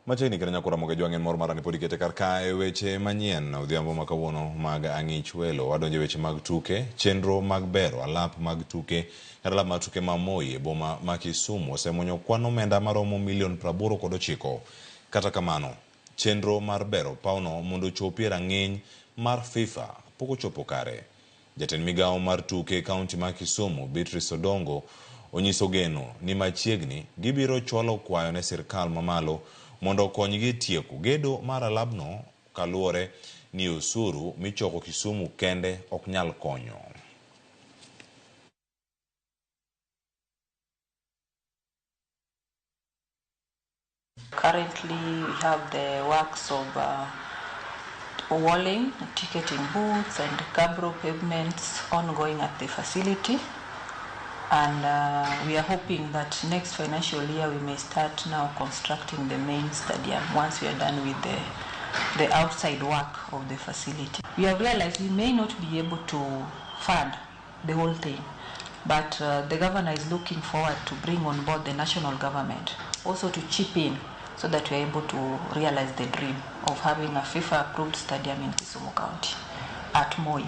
Machiegni kendo nyakora moge jwang'en mor mara ni pod ikete kar kae weche manyien odhiambo ma kawuono mag ang'ich welo. Wadonjo e weche mag tuke, chenro mag bero alap mag tuke kata alap mag tuke ma Moi e boma ma Kisumu osemuonyo kwan omenda maromo milion 89. Kata kamano, chenro mar bero pawno mondo ochopi e rang'iny mar FIFA pok ochopo kare. Jatend migawo mar tuke e kaunti ma Kisumu, Beatrice Odongo, onyiso geno ni machiegni gibiro chwalo kwayo ne sirkal mamalo mondo okonygi e tieko gedo mar alabno kaluwore ni osuru michoko Kisumu kende ok nyal konyo. Currently, we have the works of walling, ticketing booths, and cabro pavements ongoing at the facility. And we are hoping that next financial year we may start now constructing the main stadium once we are done with the outside work of the facility. We have realized we may not be able to fund the whole thing, but the governor is looking forward to bring on board the national government also to chip in so that we are able to realize the dream of having a FIFA-approved stadium in Kisumu County at Moi.